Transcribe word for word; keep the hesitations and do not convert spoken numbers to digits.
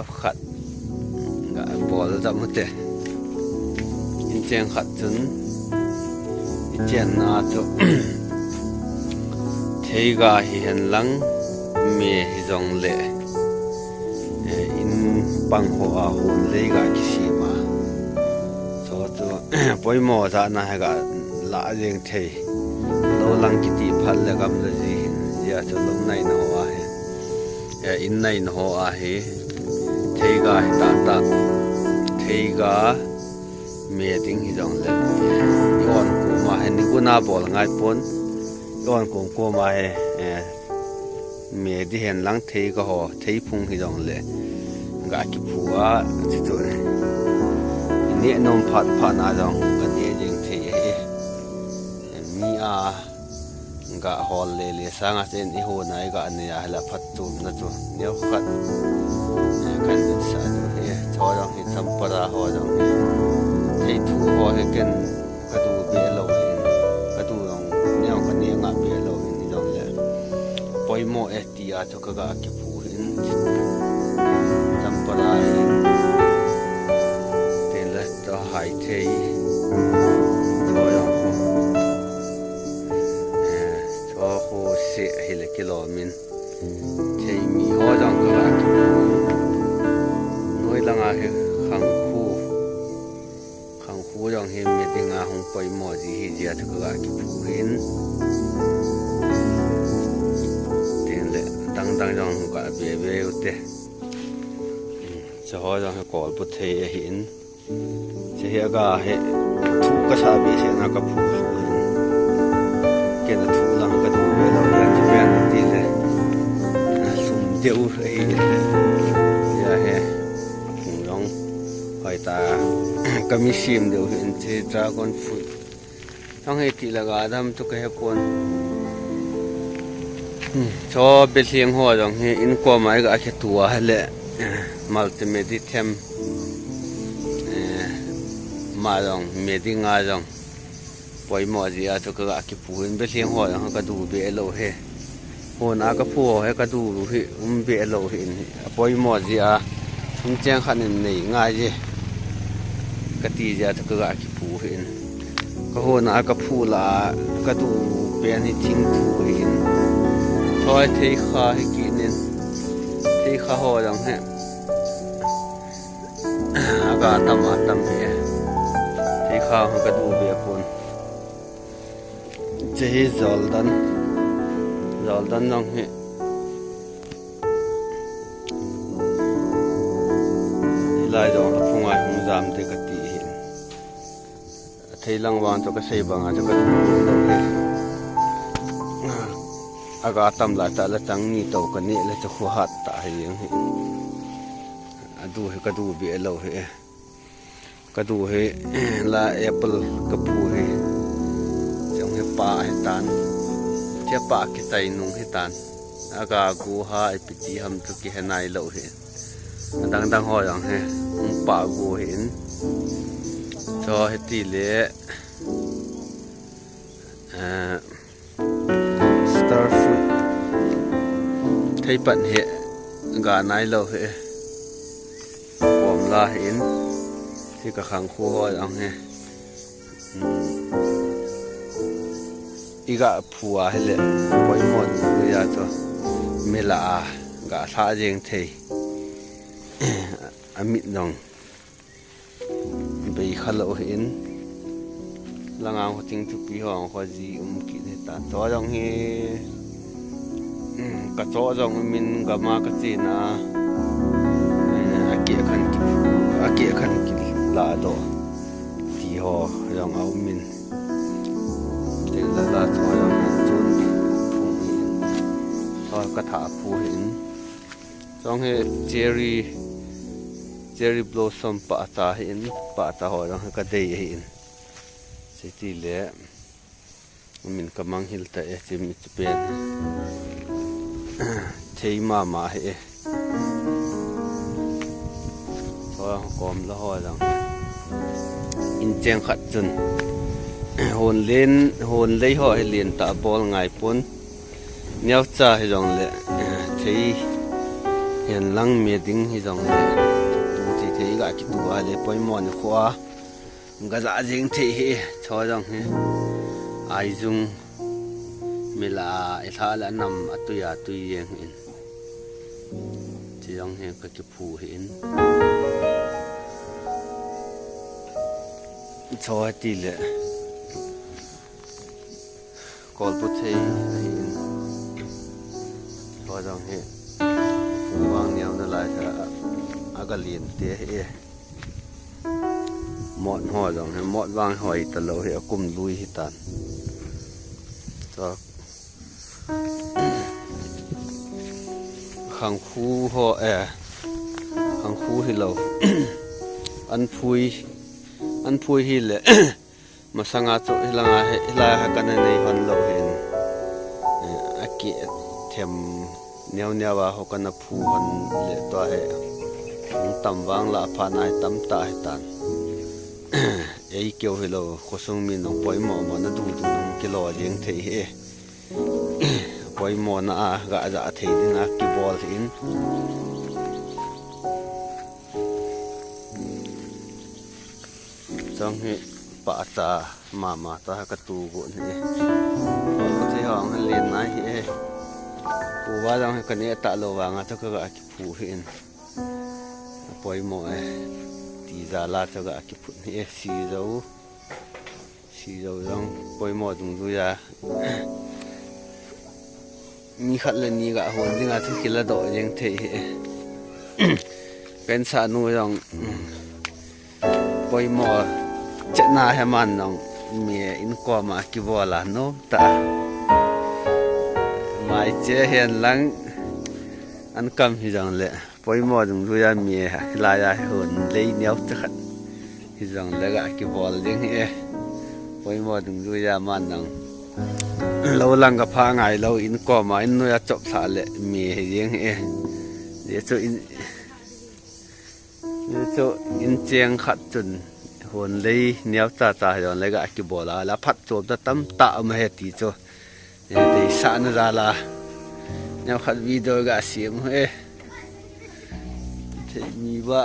Khat ga bol jam u te. In cheng khat chun i chenna chu theiga hihen lang, me hijong le, eh, in pang ho a hon leiga kisem a. Chu chu poimo jana hi ga la jeng thei. Lou lang kiti phat le gamla ji hin, jia chu lou naina ho a hi, eh, in naina ho a hi theiga hi tata, theiga me ding hijong le, i on koma hi ni guna bol ngai pon, i on kom koma hi, eh, me di hen lang theiga ho, theiphung hijong le ga kiphu a, chi chu ni nom phat phat na jong ga ne jeng thei hi. Mi a ga hol le le sanga chen i hon a i ga ne a hela phat chom na chu neo khat, eh, kan in sa chu hi, cho jong hi champara ho jong hi, thei thu ho hi ken ka du be lou hin, ka du jong neo ka ne nga be lou hin hijong le poimo e ti a chu ka ga kiphu hin. Champara hin, tin le to hai thei, cho jong ho, eh, cho ho se hi le kilom in. Thei mi ho jong ka ga kiphu. Noi langa hi khangkhu. Khangkhu jong hi me dinga hung poimo ji hi jia chu ka ga kiphu hin. Tin le dang dang jong ka be be u te. Chu ho jong hi kol pu thei ahin. Che hi aga hi thu ka sa be se na ka phu su hin. Ken a thu lang ka du be lou ya chu pen ti le. Sum deu ahi le. Ya he. Phung jong hoi ta. Ka mi sim deu hin che dragon fruit. Hong he ti la ga dam chu ka he pon. Hmm, cho belhiang ho jong hi in koma i ga khe tua le, eh, multimedia them, eh, ma jong me dinga jong poimo ji a chu ka ga kiphu in belhiang ho jong ka du be lou he. Hon a ka phu ho hi ka du hi um be lou hi in, a poimo ji a, um cheng khat in nei ngai ji. Ka ti ji a chu ka ga kiphu hi in. Ka hon a ka phu la, ka du pen hi thing thu hi in. Choi thei kha hi ki nin. Thei kha ho jong he. A ga tam a tam hi. Thei kha ho ka du be pon. Che hi Jordan. Jordan jong hi. Hilai jong a phunga hung jam te ka ti hi. A thei lang vang chu ka sei banga chu ka tu lou hi. A ga tam lai ta la chang ni to ka ne le chu khu hat ta hi jeng hi. A du hi ka du be lou hi. Ka du hi, la apple ka phu hi. Chong hi pa hi tan. Che pa ki chai nung hi tan. A ga gu ha ipi ti ham chu ki he nai lou hi. Dang dang ho jong hi. Um pa gu hi in. Cho hi ti le. Eh, Star fruit. Thei pan hi ga nai lou hi. Kom la hi in. Hi ka khang khu ho jong hi. Hmm. I ga phu a hi le. Poimo nu ya cho. Me la a ga hla jeng thei. A mit jong. Bei kha lou hi in. Langa ho ting chu pi ho ho ji um ki ne ta. Cho jong hi. Hmm, ka cho jong um in gama ka che na. Eh, a ke khan ki, a ke khan ki la do. Ti ho jong a um in. Te la la cho jong hi chun phung hi in. Cho ka tha phu hi in. Jong hi cherry, cherry blossom pa cha hi in, pa cha ho jong hi ka dei hi in. Che ti le, min ka mang hil ta e, che mi che pen. Thei mama hi e. Ho kom la ho jong. In cheng khat chun. Hon len, hon lei ho hi len ta bol ngai pon. Neo cha hi jong le, eh, thei, Hihen lang me ding hijongle, tu thei thei ga kitu a le poimo nikho a ga ja jeng thei hi. Cho jong hi aijung mila a ilha le anam atui a tui jeng in. Chi jong hi ka kiphu hi in. Cho ti le. Kolpu thei ahi in. Ho jong hi. Pu vang neo na lai sa a, a ga lien te hi e. Mot ho jong hi, mot vang hoi ta lo hi, a kum lui hi tan. Cho. Khang khu ho e. Khang khu hi lo. An phui. An phui hi le. Masanga chu hilanga hi, hilai ha kana nei hon lo hin. Eh, a ki them neo neo a ho kana phu hon le tua hi. Hung tam vang la pha nai tam ta hi tan. Ei keu hi lo, khosung mi nong poimo mo na du du nong kilo jeng thei hi. Poimo na a ga ja thei ding a kibol hin. Chang hi pa cha mama ta ka tu go ni. Ko thei hong han len nai hi e. Ko wa jang hi ka ne ta lo wa nga ta ka ga kiphu hi in. Poimo e. Ti ja la ta ga kiphu ni e si jo. Si jo jong poimo dungjuia. Mi khat le ni ga hon dinga chu kila doh jeng thei hi. Ken sa nu jong poimo chetna he man nong mi in koma kibol a nom ta. Mai che hen lang an kam hi jong le. Poimo dungjuia mi hi laiya hi hon lei neo cha khat. Hi jong le ga kibol ding hi e. Poimo dungjuia man nang. Lo lang ka pha ngai lo in koma in noia chop thla le mi hi jeng hi e. Ye chu in, ye chu in cheng khat chun hon lei neo cha cha hi jong le ga kibol a la phat chop ta tam ta ma he ti chu. Ye, deisahna jal a. Neo khat video ga siam e. Thei mi ba.